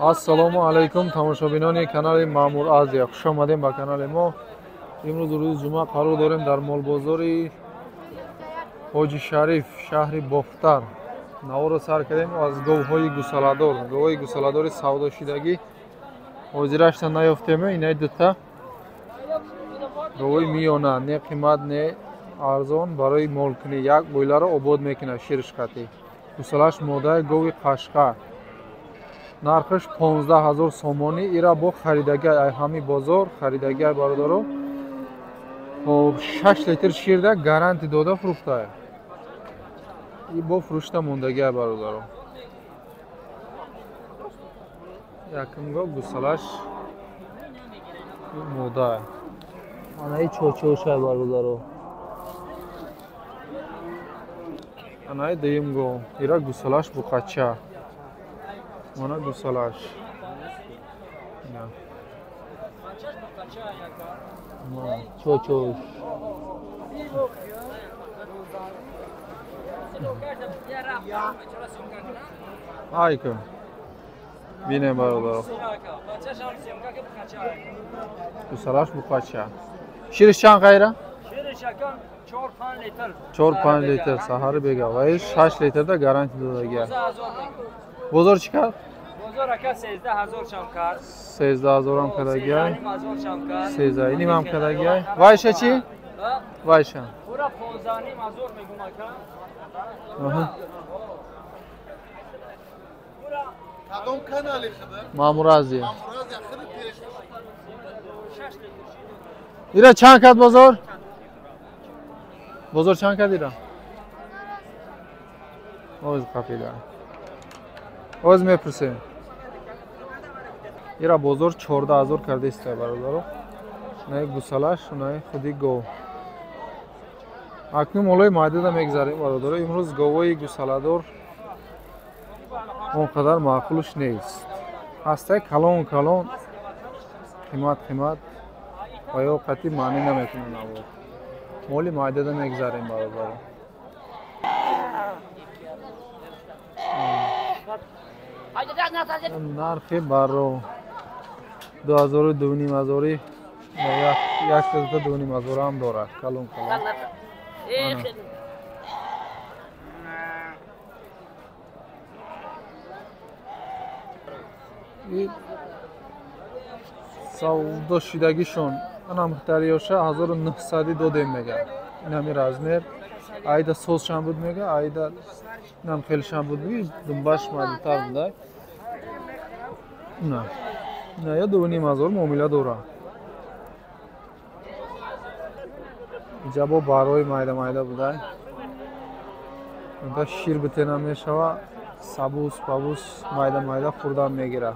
Ассалому алайкум тамошобинони канали Маъмур Азия. Хуш омадем ба канали мо. Имрӯз рӯзи ҷумъа қарор дорем дар молбозори Ҳоҷи Шариф, шаҳри Бохтар. Наворо сар кардем аз говҳои гусаладор. Говҳои гусаладори савдошидагӣ ҳозирашта наёфтем. Инаи дута говҳои миёна, не қимат, не арзон, барои молкунӣ. Як оиларо обод мекунад ширшқатӣ. Гусалаш модаи гови қашқар. Нархаш 15 000 сомонӣ. Ира бо харидагай ай ҳами бозор харидагай бародаро. Хоб 6 литр ширда гаранти дода фурӯхтая. И бо фурӯшта мондагай бародаро. Якумго гусалаш мода. Анаи чочошай бародаро. Анаи дуюмго ира гусалаш буқача. Мана гусалаш. Чочош. Айка. Бинем бародаро. Гусалаш буқача. Шириш чанд қайра? 4-5 литр. 4-5 литр саҳари бега. Ва 6 литрда гарантия додагия. Бозор чӣ кард? Бозор ака 13 000 чам кард. 13 000 ам кардагиай. 13 ним ам кардагиай. Вайша чӣ? Вайша. Ура 15 500 мегум ака. Аҳа. Кадом канали хида? Маъмур Азия. Маъмур Азия хида пеш. Ира чанд кард бозор? Бозор чанд кард ира? Оз қапида. Оз мепурсем. Ира бозор 14 000 карда иста бародаро. Наи гусалаш, наи худи гов. Акнун молои майдада мегзарем бародаро. Имрӯз говои гусаладор он қадар маъқулш нест. Ҳастай калон калон, қимат қимат ва ё қатъи маънӣ наметунад навор. Моли майдада мегзарем бародаро. Нархи барро 2000 2500 1 2500 ҳам дорад. Калон калон. И савдо шидагишон анам дарёша 1900 додем мега. Инами размер айда созшам буд мега, айда инам хелшам буд мега, думбаш майдатар буда. На. На, я 2500 муомила дора. Инҷа бо барои майда майда буда. Инта шир битена мешава, сабус, пабус майда майда хӯрдан мегира.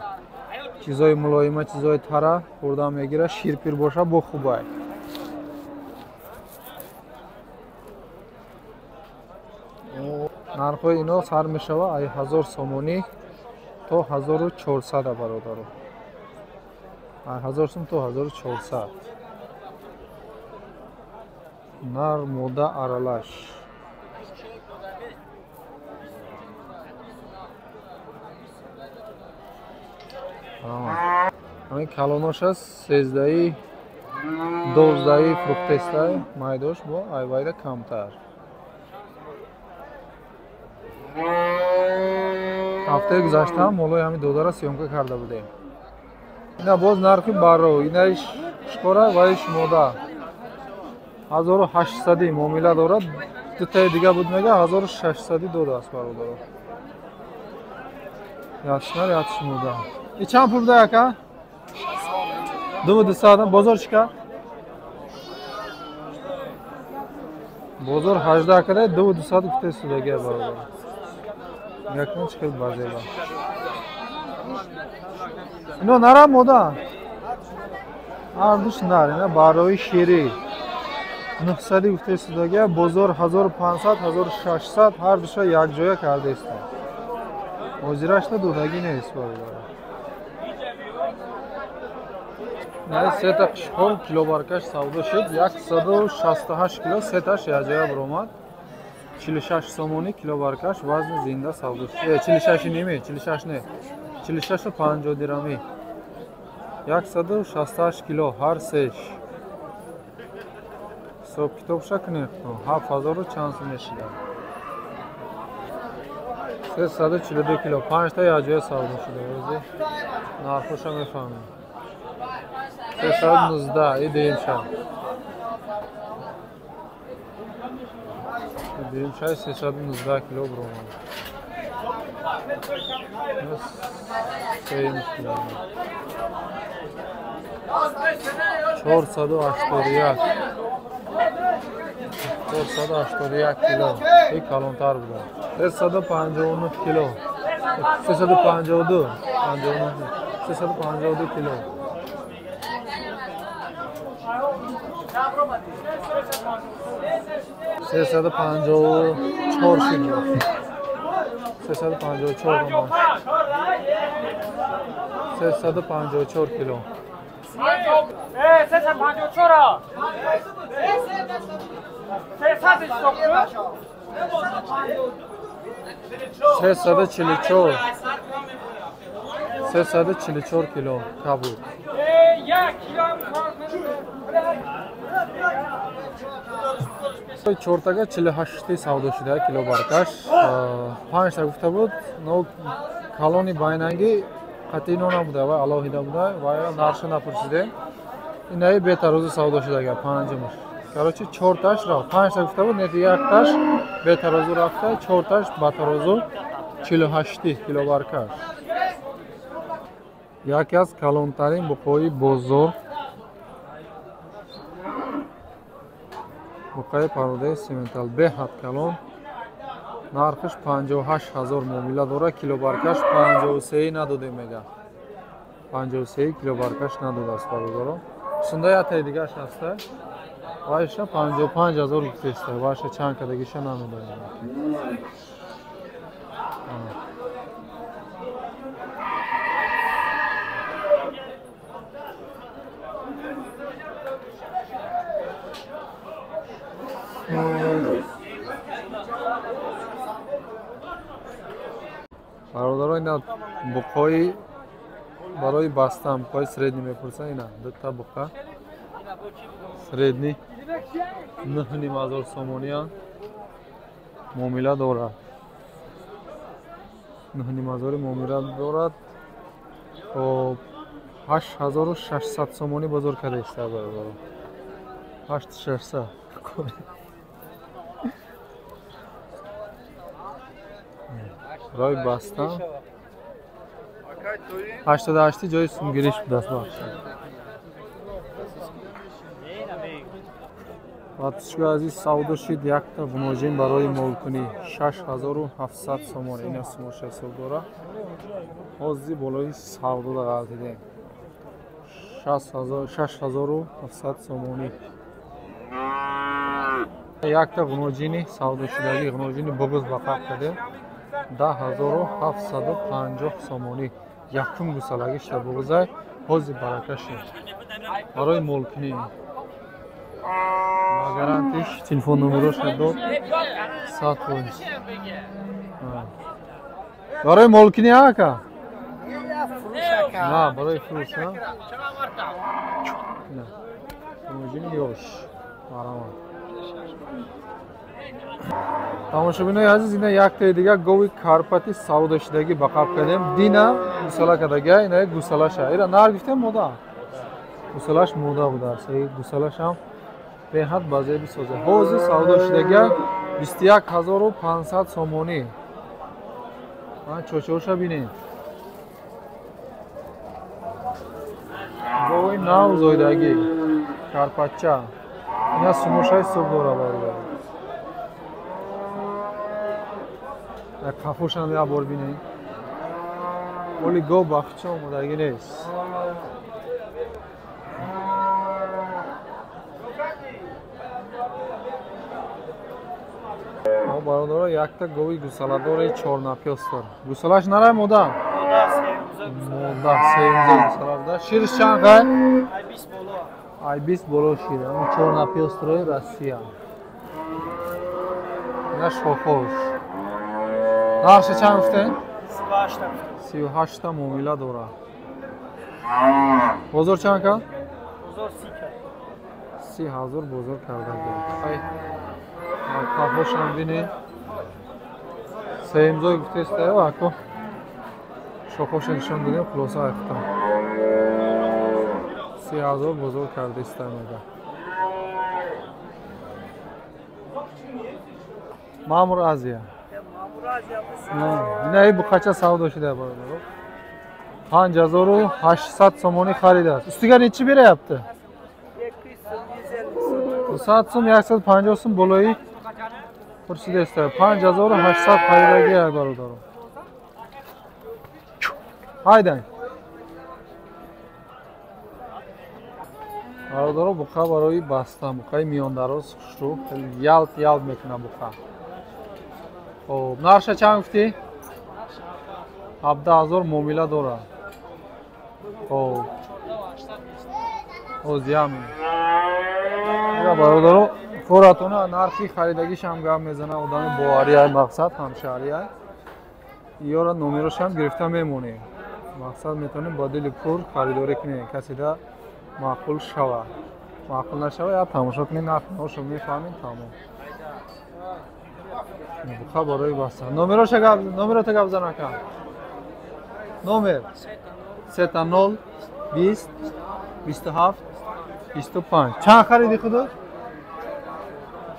Чизои мулоима, чизои тара хӯрдан мегира, ширпир боша бо хубай. Нархҳои ино сар мешава ай 1000 сомонӣ то 1400 бародаро. Ай 1000 сом то 1400. Нар мода аралаш. Ҳамин калонош аст 13 12 фурӯхтестай, майдош бо айвайда камтар. Ҳафтаи гузашта ҳам молои ҳамин додара съёмка карда будем. Ина боз нархи барро, инаиш шикора ваиш мода. 1800 муомила дорад, дутаи дига буд мега 1600 додааст бародаро. Ятш нар, ятш мода. И чанд пул буда ака? 2200. Бозор чӣ кард? Бозор 18 карда, 2200 гуфта истодагия бародаро. Якун чӣ хел базеба. Ино нара мода? Ҳардуш нар, ина барои ширӣ. 900 гуфта истодагия, бозор 1500, 1600 ҳардуша якҷоя карда истод. Ҳозирашта додагӣ нест бародаро. На сета қишқор килобаркаш савдо шуд, 168 кило сеташ якҷоя баромад. 46 сомонӣ килобаркаш вазни зинда савдо шуд. 46 ними, 46 не. 46,50 дирами. 168 кило ҳар сеш. Ҳисоб китобша кунед, 7000 чанд сум мешида. 342 кило, 5 та якҷоя савдо шуда. Ози нархоша мефаҳмем. 319 и дуюмша. Дуюмшаи 319 кило бромад. Сеюмш кило. 481. 481 кило. И калонтар буда. 359 кило. 352. 59. 352 кило. 354 кило. 354 кило. 354 кило. 354. 344. 344 кило кабуд. Чортага 48 савдо шуда кило баркаш. 5 та гуфта буд, но калони байнанги қатъи но набуда ва алоҳида буда ва нархша напурсидем. Инаи бетарозу савдо шудага панҷумаш. Короче, чорташ рафт. 5 та гуфта буд, нети якташ бетарозу рафта, чорташ ба тарозу 48 кило баркаш. Яке аз калонтарин буқои бозор, буқаи пародаи симентал беҳад калон, нархаш 58 000 муомила дорад, килобаркаш 53 надодем мега. 53 килобаркаш надодааст бародаро. Сунда ятаи дигаш ҳаста, вайша 55 000 гуфтеста, вайша чанд кадагиша намедонем. Бародаро, ина буқои барои бастан, буқои средний мепурсанд, ина дута буқа средний 9,5 ҳазор сомониян муомила дорад. 9,5 ҳазори муомила дорад. Хоб, 8600 сомонӣ бозор карда иста бародаро. 8600. Барои бастан 88 ҷои сумгириш будааст бахшад. Ватишгоҳи азиз савдо шид якта ғуноҷин барои молкунӣ 6700 сомон. Ина сумоша ҳисоб дора. Ҳозир болои савдода ғалтидем. 6700 сомонӣ. Якта ғуноҷини савдошудагӣ, ғуноҷини буғуз ба қаб кардем. 10750 сомонӣ. Якум гусалагӣ шуда буғузай, ҳозир барака шуд. Барои молкунӣ. Ба гарантиш телефон номероша дод 100 фоиз. Барои молкунӣ ака? На, барои фурӯш, на? Ғуноҷини ёш. Марҳамат. Тамошобинои азиз, ина яктаи дига гови карпати савдошудагӣ ба қаб кардем. Дина гусала кардага, ина гусалаша. Ира нар гуфтем мода. Гусалаш мода будааст. Гусалашам беҳад ба зеби соза. Ҳозир савдошудага 21500 сомонӣ. Ман чочоша бинед. Гови нав зоидагӣ, карпатча. Ина сумошаи ҳисоб дора бародар. Қафошам як бор бинед. Оли гов бахча омодагӣ нест. Мо бародаро якта гови гусаладори чорнапёс дор. Гусалаш нарай мода? Мода, сеюмза гусала буда. Шириш чанд қай? Ай 20 боло шир. Чорнапёстрои Россия. Ина шохош. Нархша чанд гуфтем? 38 та муомила дорад. Бозор чанд кард? Бозор 30 кард. 30 ҳазор бозор карда. Ай қафошам бинед. Сеюмзой гуфтеста, ако шохоша нишон додем, хулоса айхтам. 30 ҳазор бозор кардеста мега. Маъмур Азия. Ина буқача савдо шуда бародаро. 5800 сомонӣ харидааст. Устига нечи бераяпти? 200 сум, 150 сум болои пурсидааст. 5800 харидагӣ бародаро. Ҳайдан. Бародаро буқа барои бастан, буқаи миёндароз хушрӯ, хеле ялт ялт мекунад буқа. Хоб, нарша чанд гуфтӣ? 17000 муомила дорад. Хоб. Озиям. Ира бародаро, коратона нархи харидагишам гап мезана, одами боварӣ ай, мақсад ҳамшаҳрӣ ай. Ёра номерошам гирифта мемонем. Мақсад метавонем ба дили пур харидорӣ кунем, касида маъқул шава. Маъқул нашава, я тамошо кунем, нарх наошо мефаҳмем, тамом. Буқа барои бастан. Номероша гап, номерота гап зан ака. Номер 30 20 27 25. Чанд хариди худо?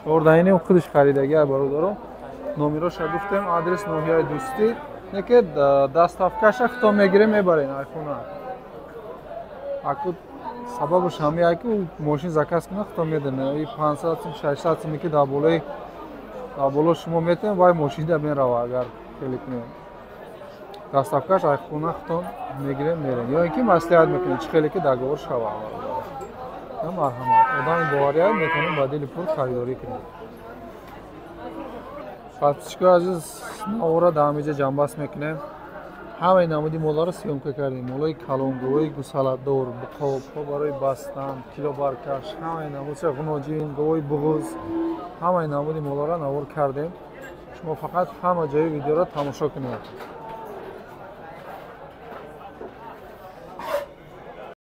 14 худаш харидаги бародаро. Номероша гуфтем, адрес ноҳияи Дӯстӣ. Не ки доставкаша худто мегирем, мебарем айхона. Аку сабабаш ҳамия ки мошин заказ кунад, худто медонад. И 500 сум, 600 сум ки дар болои дар боло шумо метавонед, вай мошинда мерава, агар хеле кунем. Доставкаш айхона худтон мегирем, мерем. Ё ин ки маслиҳат мекунем, чӣ хеле ки договор шава. Марҳамат. Одами боварӣ метавонем ба дили пур харидорӣ кунем. Подписчикои азиз, навора дар ҳаминҷа ҷамъбаст мекунем. Ҳамаи намуди моларо съёмка кардем. Молои калон, говои гусаладор, буқобҳо барои бастан, килобаркаш, ҳамаи намудша ғуноҷин, говои буғуз, ҳамаи намуди моларо навор кардем. Шумо фақат ҳама ҷои видеоро тамошо кунед.